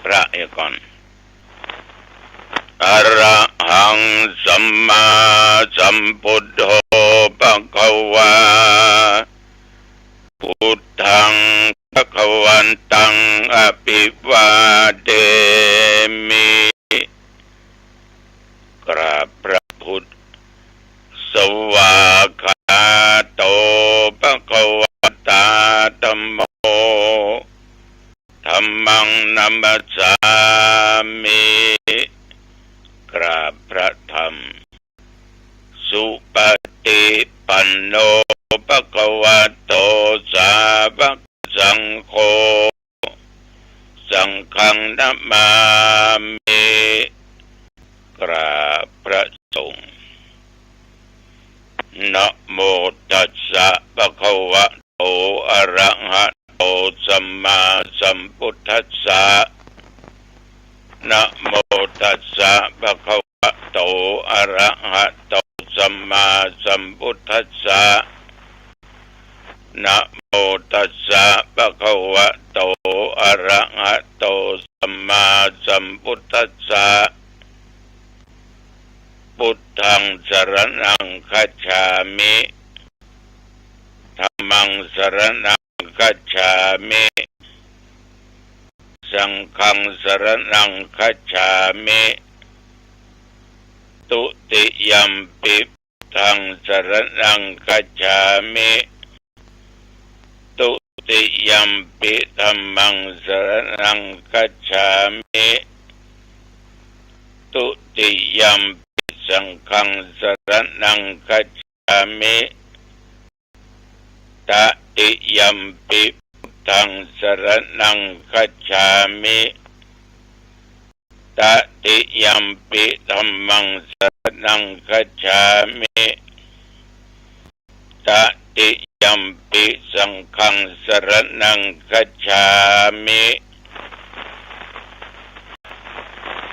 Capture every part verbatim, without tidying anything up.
พระเสียก่อน อะระหังสัมมาสัมพุทโธภะคะวา พุทธังภะคะวันตังอะภิวาเทมิ กราบพระพุทธ สวากขาโตภะคะวะตาธัมโม ธัมมังนะมัสสามิ กราบพระธรรม สุปฏิปันโนภะคะวะโตสาวกสังโฆ สังฆังนะมามิ กราบพระสงฆ์ นะโมตัสสะภะคะวะโต อะระหะโต สัมมาสัมพุทธัสสะ นะโมตัสสะภะคะวะโต อะระหะโต สัมมาสัมพุทธัสสะ นะโมตัสสะภะคะวะโต อะระหะโต สัมมาสัมพุทธัสสะ พุทธังสรณังคัจฉามิ ธัมมังสรณังคัจฉามิ สังฆังสรณังคัจฉามิ ตุติยัมปิ ธังสรณังคัจฉามิ ตุติยัมปิ ธัมมังสรณังคัจฉามิ ตุติยัมปิ สังฆังสรณังคัจฉามิ ตติยัมปิ พุทธังสรณังคัจฉามิ ตติยัมปิ ธัมมังสรณังคัจฉามิ ตติยัมปิ สังฆังสรณังคัจฉามิ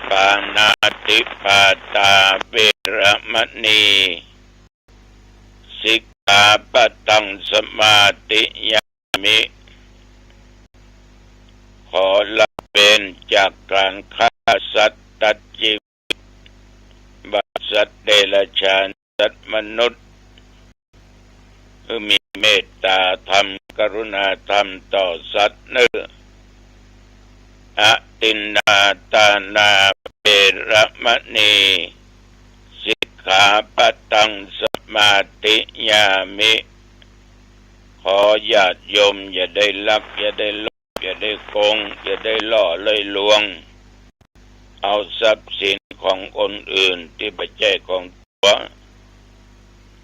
ปาณาติปาตาเวระมะณี สิกขาปะตังสมาธิยามิ ขอละเว้นจากก๋านฆ่าสัตว์ตัดจีวิต บ่าสัตว์เดรัจฉาน สัตว์มนุษย์ คือมีเมตตาธรรม กรุณาธรรมต่อสัตว์เน่อ อทินนาทานาเวระมะณี สิกขาปะตังสมาธิยามิ ขอญาติโยมอย่าได้ลัก อย่าได้โลภ อย่าได้โกง อย่าได้ล่อเลยลวง เอาทรัพย์สินของคนอื่นตี้บ่ใจ้ของตั๋ว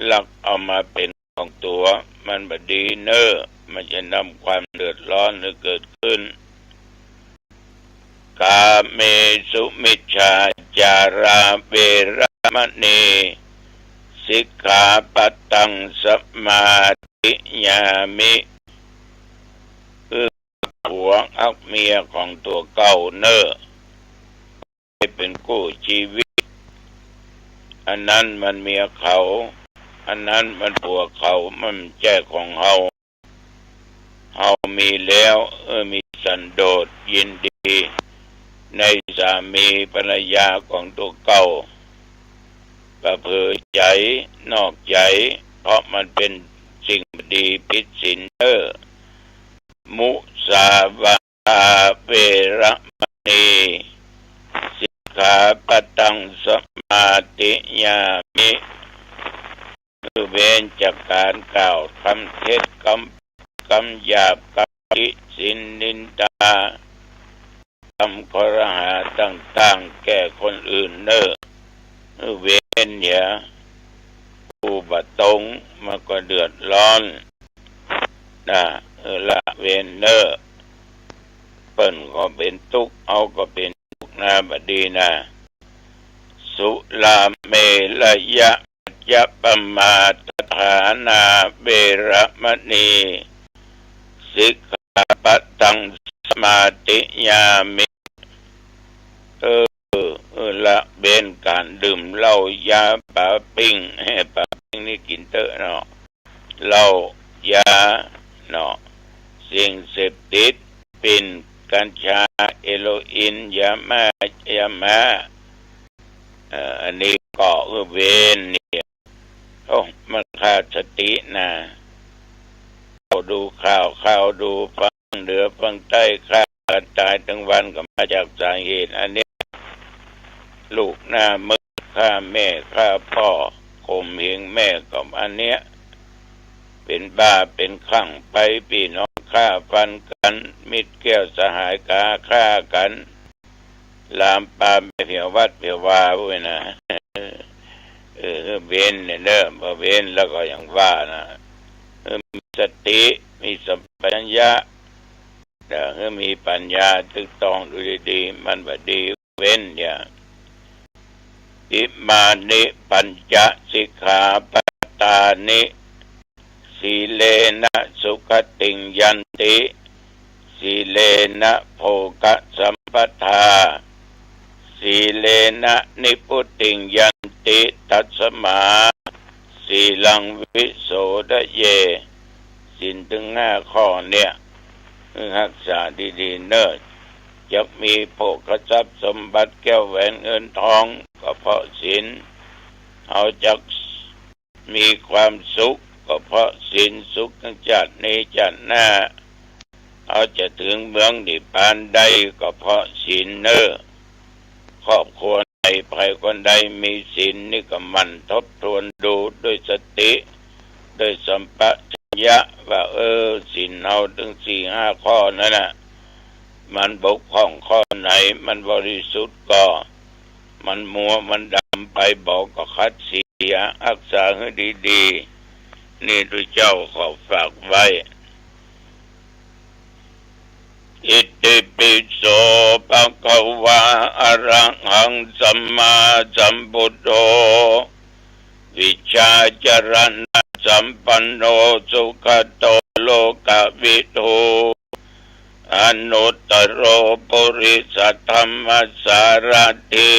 ลักเอามาเป๋นของตั๋ว มันบ่ดีเน่อ มันจะนำความเดือดร้อนหื้อเกิดขึ้น กาเมสุมิจฉาจาราเวระมะณี สิกขาปะตังสมาธิยามิ คือผัวฮักเมียของตั๋วเก่าเน่อ ไปเป๋นกู้จีวิต อันนั้นมันเมียเขา อันนั้นมันผัวเขา มันบ่ใจ้ของเฮา เฮามีแล้ว เออ มีสันโดษยินดีในสามีภรรยาของตั๋วเก่า บ่เผลอใจ๋นอกใจ๋ เพราะมันเป๋นสิ่งบ่ดีผิดศีลเน่อ มุสาวาทาเวระมะณี สิกขาปะตังสมาธิยามิ คือเว้นจากก๋านกล่าวกำเท็จ กำ กำหยาบ กำติฉินนินทา กำคอรหาต่างๆ แก่คนอื่นเน่อ คือเว้นเหีย ผู้บ่ตรงมันก็เดือดร้อนนะ เออ ละเว้นเน่อ เปิ้นก็เป๋นตุ๊กข์ เฮาก็เป๋นตุ๊กข์นา บ่ดีนา สุราเมรยะ มัจจปมาทฐานาเวระมะณี สิกขาปะตังสมาธิยามิ เออ เออ ละเว้นก๋านดื่มเหล้า ยา ป๋าปิ้ง แฮ่ ป๋าปิ้งนี่กิ๋นเต๊อะเนาะ เหล้า ยา เนาะ สิ่งเสพติด ปิ่น กัญชา เฮโรอีน ยาม่า ยาม่า เอ่อ อันนี้ก่อหื้อเวรเนี่ย โอ้ มันขาดสตินะ เฝ้าดูข่าว เฝ้าดูฟังเหนือฟังใต้ ฆ่ากันต๋ายตึงวันก็มาจากสาเหตุอันเนี้ย ลูกหน้ามืด ฆ่าแม่ฆ่าป้อ ข่มเหงแม่ก็อันเนี้ย เป๋นบ้าเป๋นคลั่งไป ปี้น้องฆ่าฟันกั๋น มิตรแก้วสหายก๋าฆ่ากั๋น ลามปามไปเผียววัดเผียววาปุ้นนะ เออ เวรเนี่ยเน่อ เมื่อเวรแล้วก็อย่างว่านะ เออ มีสติ มีสัมปชัญญะ เออ มีปัญญาตึกตองดูดีๆ มันบ่ดี เว้นอย่า อิมานิปัญจสิกขาปะตานิ สีเลนะสุขติงยันติ สีเลนะโภคสัมปทา สีเลนะนิพพุติงยันติ ตัสมา สีลังวิโสทะเย ศีลตึงห้าข้อเนี่ย หื้อฮักษาดีๆ เน่อ จักมีโภคทรัพย์สมบัติแก้วแหวนเงินทอง ก็เพราะศีล เฮาจัก มีความสุขก็เพราะศีล สุขตึงจาตินี้จาติหน้า เฮาจะเถิงเมืองนิพพานได้ก็เพราะศีลเน่อ ครอบครัวไหนใผคนใดมีศีลนี่ก็หมั่นทบทวนดูด้วยสติ ด้วยสัมปชัญญะว่า เออ ศีลเฮาตึงสี่ห้าข้อนั้นน่ะ มันบกพร่องข้อไหน มันบริสุทธิ์ก่อ มันมัวมันดำไปบ่ก็ขัดเสีย ฮักษาหื้อดีๆ นี่พระเจ้าขอฝากไว้ อิติปิโสภะคะวา อะระหังสัมมาสัมพุทโธ วิชชาจรณะสัมปันโน สุขะโต โลกะวิทู อนุตตโร ปุริสะธัมมะสารถิ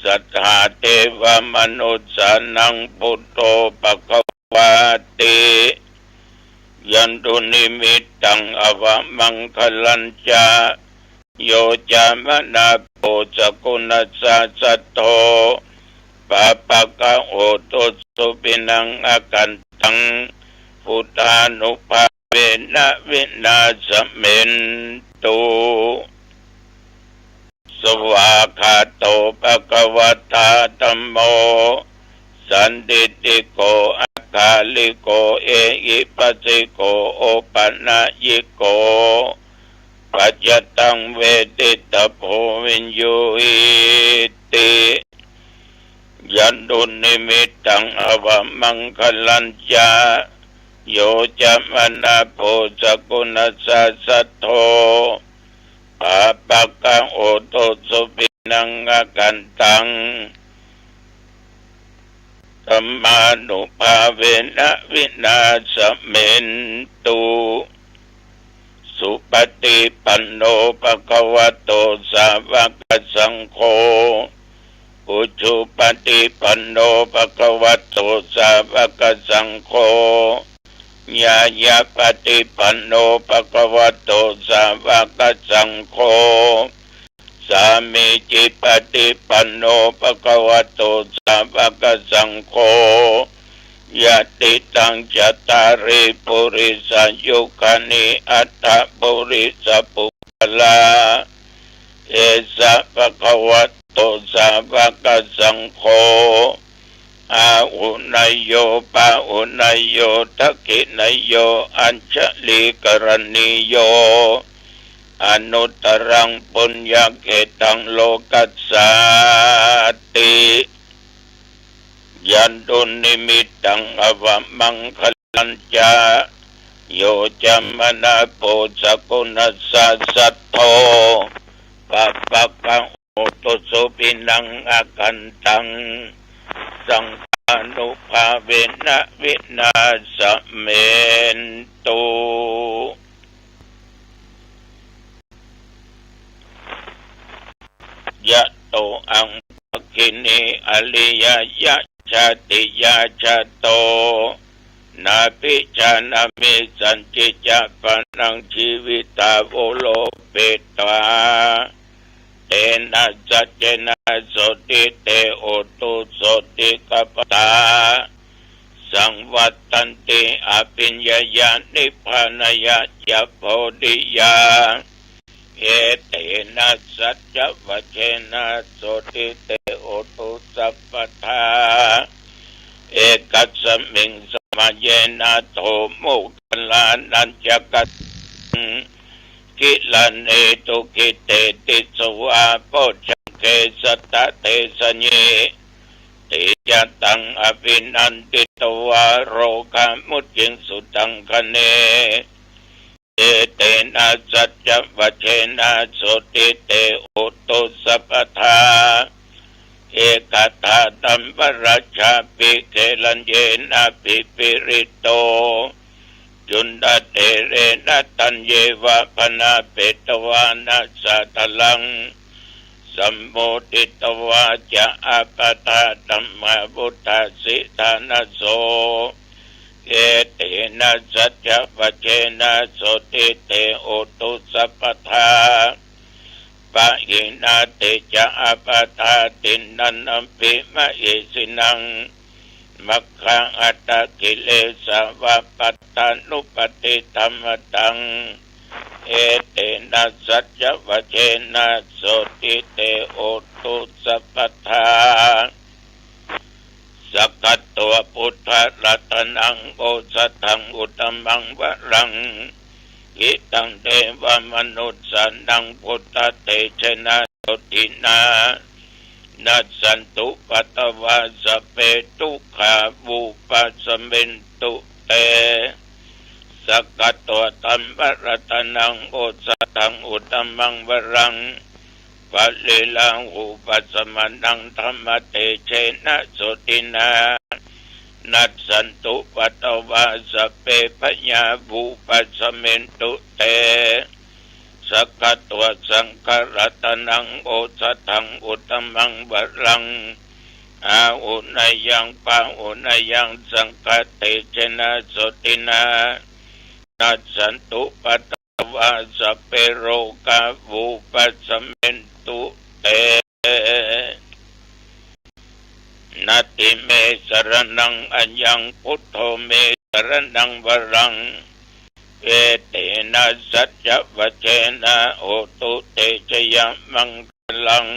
สัทธาเทวะมนุสสานัง พุทโธภะคะวาติ ยันตุนิมิตตัง อะวะมังคะลัญจะ โย จะมะนะโภ สะกุณัสสะ สัทโธ ปาปะกะโห ตุ สุปินัง อาคันตัง พุทธานุภาเวนะ วินาสะเมนตุ สวากขาโต ภะคะวะตา ธัมโม สันทิฏฐิโก อะกาลิโก เอหิปัสสิโก โอปะนะยิโก ปัจจตัง เวทิตะโพ วิญญูหิติ ยันตุนิมิตตัง อะวะมังคะลัญจะ โย จะมะนะโภ สะกุณัสสะ สัทโธ ปาปะกะโห ตุ สุปินัง อาคันตัง ธัมมานุภาเวนะ วินาสะเมนตุ สุปะติปันโน ภะคะวะโต สาวะกะสังโฆ อุจุปะติปันโน ภะคะวะโต สาวะกะสังโฆ ญาณะปะติปันโน ภะคะวะโต สาวะกะสังโฆ สามีจิปะติปันโน ภะคะวะโต สาวะกะสังโฆ ยะติตัง จัตตาริ ปุริสะยุคานิ อัตถะ ปุริสะปุคคละ เอสะ ภะคะวะโต สาวะกะสังโฆ อาหุเนยโย ปาหุเนยโย ทักขิเนยโย อัญชะลีกะรณีโย อนุตตรัง ปุญญะเขตัง โลกัสสาติ ยันตุนิมิตตัง อะวะมังคะลัญจะ โย จะมะนะโภ สะกุณัสสะ สัทโธ ปาปะกะโห ตุ สุปินัง อาคันตัง สังฆานุภาเวนะ วินาสะเมนตุ ยะโต อัง ภะคินี อะริยะยะ ชาติยา ชาโต Nābhijānāmi sañcicca pāṇaṃ jīvitā voropetā. Tena saccena sotthi te hotu sotthi kappatā. Saṃvattanti abhiññāya nibbānāya ca bodhiyā. Etena saccavajjena sotthi te hotu sabbadā. Ekasmiṃ samaye nātho moggallānañca kassapaṃ. Gilāne dukkhite disvā bojjhaṅge satta desayi. Tiyataṃ abhinanditvā rogā mucciṃsu taṅkhaṇe. Etena saccavajjena sotthi te hotu sabbadā. Ekadā dhammarājāpi gelaññenābhipīḷito. Cundattherena taññeva bhaṇāpetvāna sādaraṃ. Sammoditvā ca ābādhā tamhā vuṭṭhāsi ṭhānaso. Etena saccavajjena sotthi te hotu sabbadā. Pahīnā te ca ābādhā tiṇṇannampi mahesinaṃ. Maggāhatakilesā va pattānuppattidhammataṃ. Etena saccavajjena sotthi te hotu sabbadā. Sakkatvā buddharatanaṃ osathaṃ uttamaṃ varaṃ. Hitaṃ devamanussānaṃ buddhatejena sotthinā. Nassantupaddavā sabbe dukkhā vūpasamentu te. Sakkatvā dhammaratanaṃ osathaṃ uttamaṃ varaṃ. Pariḷāhūpasamanaṃ dhammatejena sotthinā. Nassantupaddavā sabbe bhayā vūpasamentu te. Sakkatvā saṅgharatanaṃ osathaṃ uttamaṃ varaṃ. Āhuneyyaṃ pāhuneyyaṃ saṅghatejena sotthinā. Nassantupaddavā sabbe rogā vūpasamentu te. Natthi me saraṇaṃ aññaṃ buddho me saraṇaṃ varaṃ. Etena saccavajjena hotu te jayamaṅgalaṃ.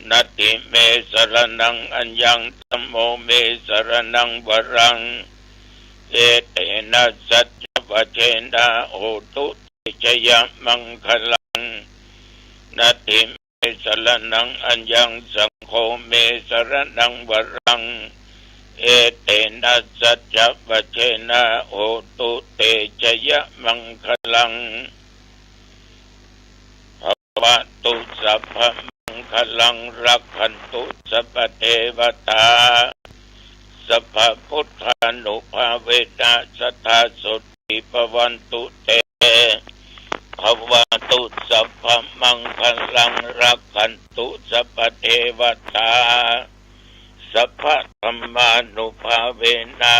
Natthi me saraṇaṃ aññaṃ dhammo me saraṇaṃ varaṃ. Etena saccavajjena hotu te jayamaṅgalaṃ. Natthi me saraṇaṃ aññaṃ saṅgho me saraṇaṃ varaṃ. Etena saccavajjena hotu te jayamaṅgalaṃ. Bhavatu sabbamaṅgalaṃ rakkhantu sabbadevatā. Sabbabuddhānubhāvena sadā sotthī bhavantu te. Bhavatu sabbamaṅgalaṃ rakkhantu sabbadevatā. Sabbadhammānubhāvena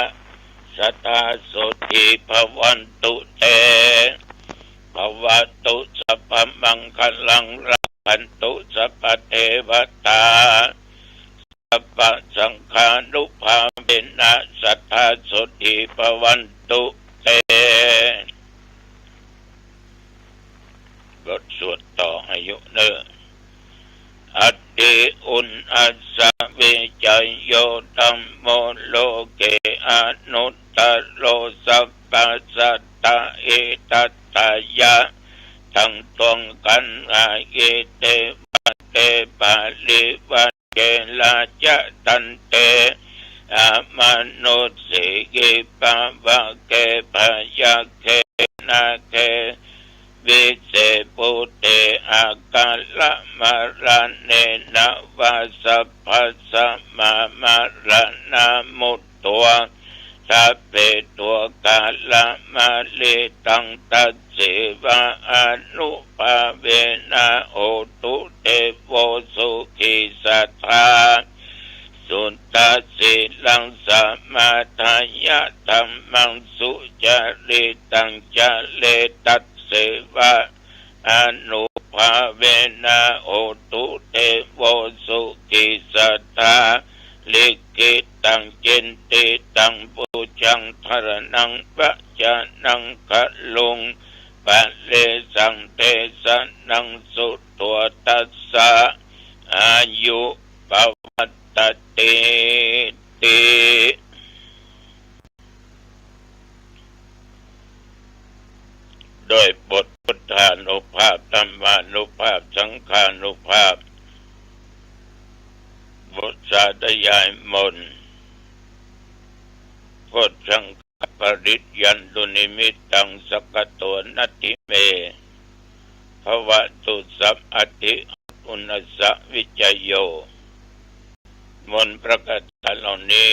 sadā sotthī bhavantu te. Bhavatu sabbamaṅgalaṃ rakkhantu sabbadevatā. Sabbasaṅghānubhāvena sadā sotthī bhavantu te. บทสวดต่ออายุเนอ Atthi uṇhassa vijayo dhammo loke anuttaro sabbasattahitatthāya. Taṃ tvaṃ gaṇhāhi devate parivajje rājadaṇḍe amanussīhi pavake byagghe nāge vise bhūte akālamaraṇena vā sabbasmā maraṇā mutto sabbe dukkharā maritaṃ tasseva ānubhāvena hotu devo sukhī sadā. Suddhasīlaṃ samādāya ยะธัมมัง สุจริตัง จเร ตัสเสวะ อนุภาเวนะ โหตุ เทโว สุขี สัตถา ลิขิตัง จินติตัง ปูชัง ธรณัง ปะจานัง คะลุง ปะเรสัง เทสะนัง สุโต ทัสสะ อายุ ปะวัตติ ติ ด้วยบทพุทธานุภาพ ธัมมานุภาพ สังฆานุภาพ บทสาธยายมนต์ โพชฌังคปริตยันตุนิมิตตัง สักขโต นัตถิเม ภวตุ สัพพัตถิ อุณสสะ วิจโย มนต์พระคาถาเหล่านี้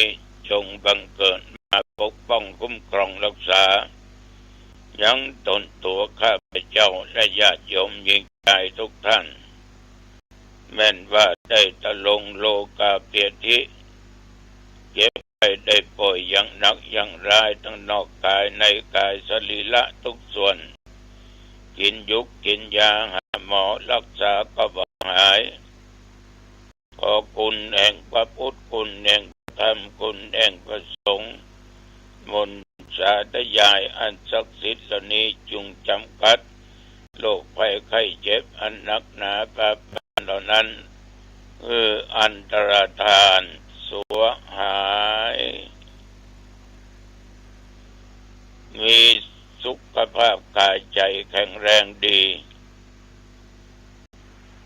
จงบังเกิดมาปกป้องคุ้มครองรักษา ยังตนตั๋วข้าพเจ้าและญาติโยมหญิงชายทุกท่าน แม่นว่าได้ทรงโรคาพยาธิ เจ็บไข้ได้ป่วยอย่างหนักอย่างร้ายทั้งนอกกายในกายสรีระทุกส่วน กินยุกกินยาหาหมอรักษาก็บ่หาย ขอคุณแห่งพระพุทธ คุณแห่งพระธรรม คุณแห่งพระสงฆ์ มนต์สาธยายอันศักดิ์สิทธิ์เหล่านี้จงจำกัดโรคภัยไข้เจ็บอันหนักหนาปาปานเหล่านั้น คืออันตรธานสวหาย มีสุขภาพกายใจแข็งแรงดี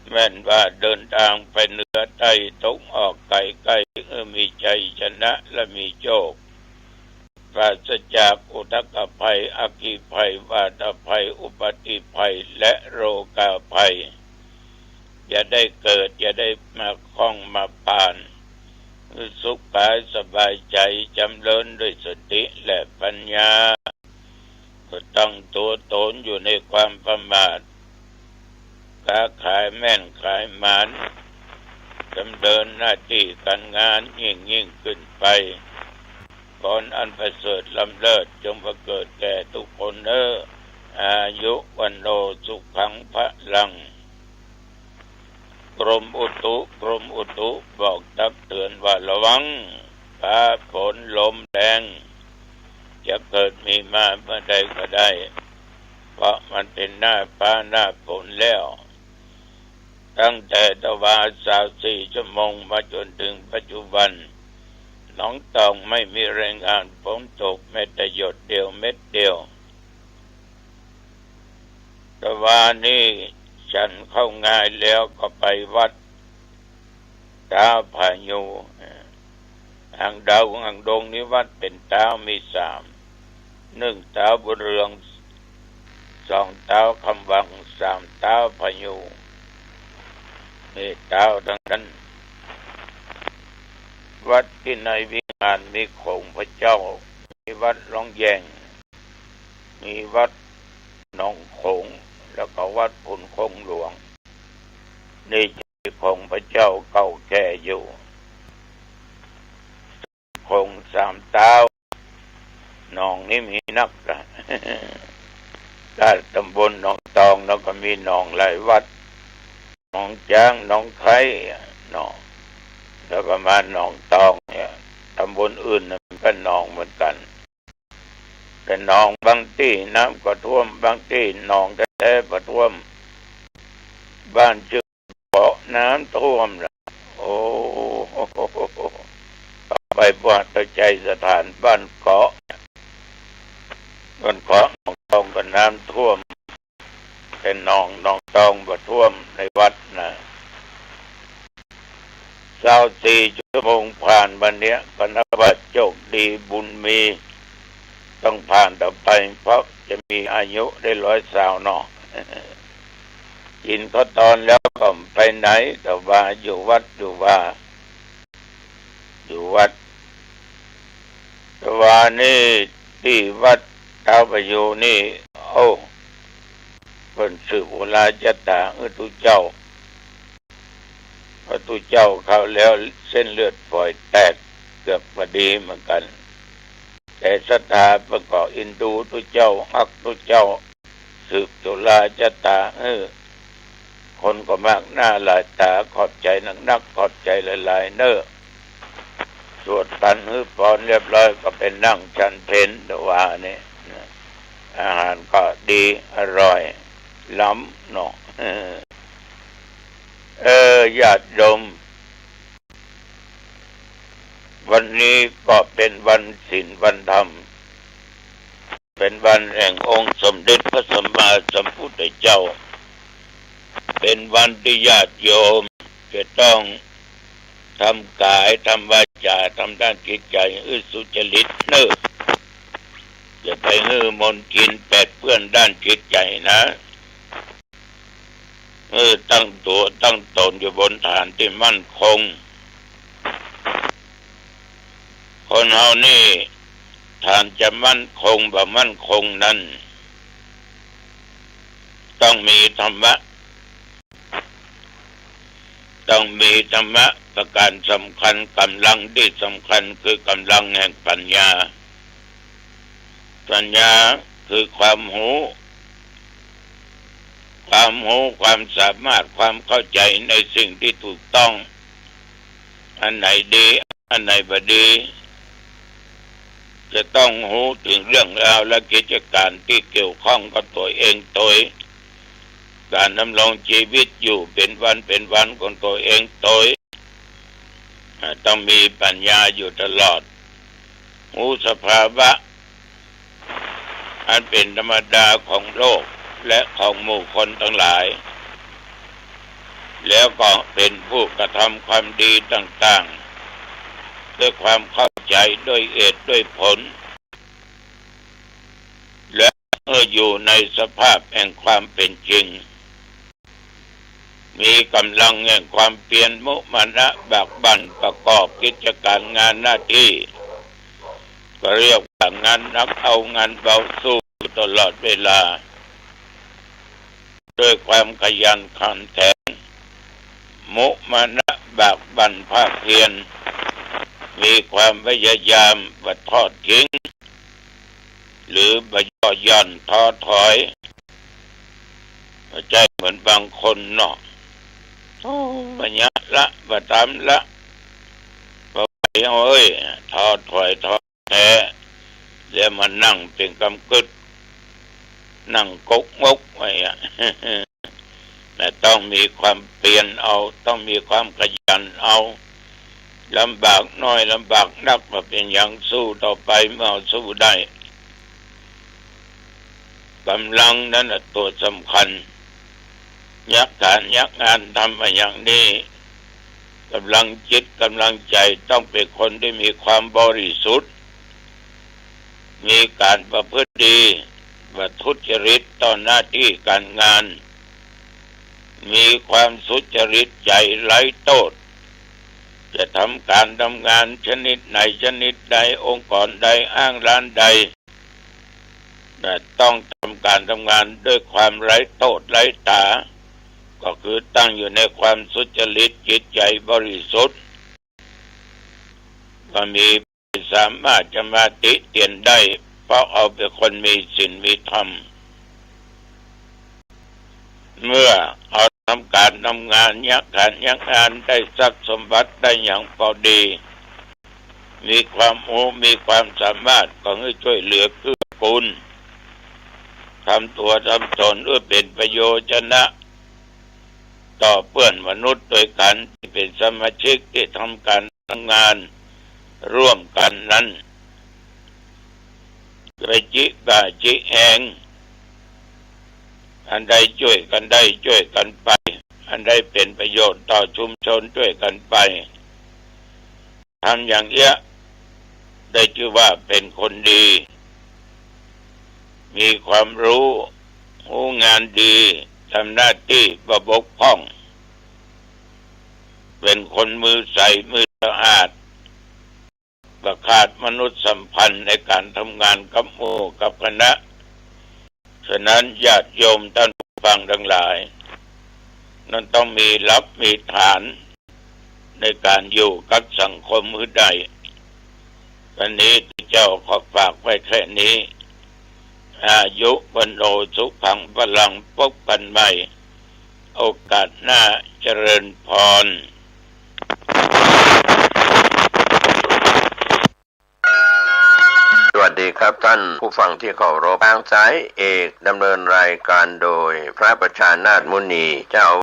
แม่นว่าเดินทางไปเหนือใต้ตะวันออกใกล้ใกล้ เออ มีชัยชนะและมีโชค ปราศจากอุทกภัย อัคคีภัย วาตภัย อุปัตติภัย และโรคาภัย อย่าได้เกิด อย่าได้มาข้องมาพาล สุขกายสบายใจ จำเริญด้วยสติและปัญญา ก็ตั้งตัวตนอยู่ในความประมาท ค้าขายแม่นขายหมาน ดำเนินหน้าที่การงานยิ่งยิ่งขึ้นไป ผลอันประเสริฐล้ำเลิศจงบังเกิดแก่ทุกคนเน้อ อายุ วัณโณ สุขัง พลัง กรมอุตุ กรมอุตุบอกตักเตือนว่าระวัง ฟ้าฝนลมแรง จะเกิดมีมาเมื่อใดก็ได้ เพราะมันเป็นหน้าฟ้าหน้าฝนแล้ว ตั้งแต่ตะวาซาวสี่ชั่วโมงมาจนถึงปัจจุบัน หนองตองไม่มีรายงานฝนตกแม้แต่หยดเดียวเม็ดเดียว ตะวานี้ฉันข้าวงายแล้วก็ไปวัดต๊าวผายู หางดาวหางดงนี้วัดเป๋นต๊าวมีสาม นึ่งต๊าวบุญเรือง สองต๊าวคำวัง สามต๊าวผายู นี่ต๊าวตังนั้น วัดตี้ในวิหารมีโขงพระเจ้า มีวัดหลวงแยง มีวัดหนองโขง แล้วก็วัดพุนโขงหลวง นี่จะมีโขงพระเจ้าเก่าแก่อยู่ โขงสามต๊าว หนองนี้มีนักนะ ถ้าตำบลหนองตองแล้วก็มีหนองหลายวัด หนองจ๊าง หนองไคร้เนาะ แล้วก็มาหนองตองเนี่ย ตำบลอื่นน่ะมันก็หนองเหมือนกัน แต่หนองบางตี้น้ำก็ท่วม บางตี้หนองแท้ๆก็ท่วม บ้านชื่อเกาะน้ำท่วมละ โอ้ ไปวัดไพรไชยสถานบ้านเกาะ บ้านเกาะหนองตองก็น้ำท่วม แต่หนองหนองตองบ่ท่วมในวัดนะ ซาวสี่ชั่วโมงผ่านมาเนี้ย ก็นับว่าโชคดีบุญมี ต้องผ่านต่อไป เพราะจะมีอายุได้ร้อยซาวเนาะ กิ๋นข้าวตอนแล้วก็ไปไหน แต่ว่าอยู่วัดอยู่ว่า อยู่วัด ตะวานี้ตี้วัดต๊าวผายูนี่ โอ้ เปิ้นสืบอุราชะตาหื้อตุ๊เจ้า พอตุ๊เจ้าเข้าแล้วเส้นเลือดฝอยแตกเกือบพอดีเหมือนกัน แต่ศรัทธาเปิ้นก็อินดูตุ๊เจ้า ฮักตุ๊เจ้า สืบตุลาจะต๋าหื้อ คนก็มากหน้าหลายต๋า ขอบใจ๋นักๆ ขอบใจ๋หลายๆ เน้อ สวดปันหื้อปอนเรียบร้อยก็ไปนั่งฉันเพล แต่ว่านี่นะ อาหารก็ดีอร่อยล้ำเนาะ เออ ญาติโยม วันนี้ก็เป๋นวันศีลวันธรรม เป๋นวันแห่งองค์สมเด็จพระสัมมาสัมพุทธเจ้า เป๋นวันตี้ญาติโยมจะต้องทำก๋าย ทำวาจ๋า ทำด้านจิตใจ๋หื้อสุจริตเน้อ อย่าไปหื้อมลทินแปดเปื้อนด้านจิตใจ๋นะ เออ ตั้งตั๋วตั้งต๋นอยู่บนฐานตี้มั่นคง คนเฮานี่ ฐานจะมั่นคงบ่มั่นคงนั้น ต้องมีธรรมะ ต้องมีธรรมะประก๋านสำคัญ ก๋ำลังตี้สำคัญคือกำลังแห่งปัญญา ปัญญาคือความฮู้ ความฮู้ ความสามารถ ความเข้าใจ๋ในสิ่งตี้ถูกต้อง อันไหนดี อันไหนบ่ดี จะต้องฮู้เถิงเรื่องราวและกิจก๋านตี้เกี่ยวข้องกับตั๋วเองโตย ก๋านดำรงจีวิตอยู่เป๋นวันเป๋นวันของตั๋วเองโตย อ่า ต้องมีปัญญาอยู่ตลอด ฮู้สภาวะ อันเป๋นธรรมดาของโลกและของหมู่คนตังหลาย แล้วก็เป๋นผู้กระทำความดีต่างๆ ด้วยความเข้าใจ๋ ด้วยเหตุด้วยผล และเมื่ออยู่ในสภาพแห่งความเป๋นจริง มีก๋ำลังแห่งความเพียร มุมานะบากบั่นประกอบกิจก๋านงานหน้าตี้ ก็เรียกว่างานหนักเอางานเบาสู้อยู่ตลอดเวลา ด้วยความขยันขันแข็ง มุมานะบากบั่นภาคเพียร มีความพยายามบ่ทอดทิ้ง หรือบ่ย่อหย่อนท้อถอย บ่ใจ้เหมือนบางคนเนาะ โอ้ บ่เยียะละ บ่ต๋ามละ บ่ไหวเฮ้ย ท้อถอยท้อแท้ แล้วมานั่งเป๋นกำกึ๊ด นั่งก๊กงกไว้อะ แต่ต้องมีความเพียรเอา ต้องมีความขยันเอา ลำบากน้อยลำบากนักบ่เป๋นหยัง สู้ต่อไป เมื่อสู้ได้ ก๋ำลังนั้นน่ะตั๋วสำคัญ ยักการยักงานทำมาอย่างนี้ ก๋ำลังจิตก๋ำลังใจ๋ต้องเป๋นคนตี้มีความบริสุทธิ์ มีก๋านประพฤติดี บ่ทุจริตต่อหน้าตี้ก๋านงาน มีความสุจริตใจ๋ไร้โต้ษ จะทำก๋านทำงานชนิดไหนชนิดใด องค์กรใด ห้างร้านใด นะ ต้องทำก๋านทำงานด้วยความไร้โต้ษไร้ต๋า ก็คือตั้งอยู่ในความสุจริต จิตใจ๋บริสุทธิ์ บ่มีใผสามารถจะมาติเตียนได้ เพราะเฮาเป๋นคนมีศีลมีธรรม เมื่อเฮาทำก๋านทำงาน ยักการยักงาน ได้ทรัพย์สมบัติได้หยังพอดี มีความฮู้ มีความสามารถ ก็หื้อจ้วยเหลือเกื้อกูล ทำตั๋วทำต๋นหื้อเป๋นประโยชนะ ต่อเปื้อนมนุษย์ตวยกั๋นตี้เป๋นสมาชิกตี้ทำก๋านทำงานร่วมกั๋นนั้น ไปจิบ่าจิแฮง อันใดจ้วยกั๋นได้จ้วยกั๋นไป อันใดเป๋นประโยชน์ต่อชุมชนจ้วยกั๋นไป ทำอย่างเอี้ยะ ได้จื้อว่าเป๋นคนดี มีความฮู้ ฮู้งานดี ทำหน้าตี้บ่บกพร่อง เป๋นคนมือใส มือสะอาด บ่ขาดมนุษยสัมพันธ์ในก๋านทำงานกับหมู่กับคณะ ฉะนั้นญาติโยมต้านผู้ฟังตังหลาย นั้นต้องมีหลักมีฐานในก๋านอยู่กับสังคมหื้อได้ อันนี้ เจ้าขอฝากไว้แค่นี้ อายุ วัณโณ สุขัง พลัง พบกันใหม่โอกาสหน้า เจริญพร สวัสดีครับท่านผู้ฟังที่เคารพ ทางสายเอกดำเนินรายการโดยพระประชานาถมุนี เจ้า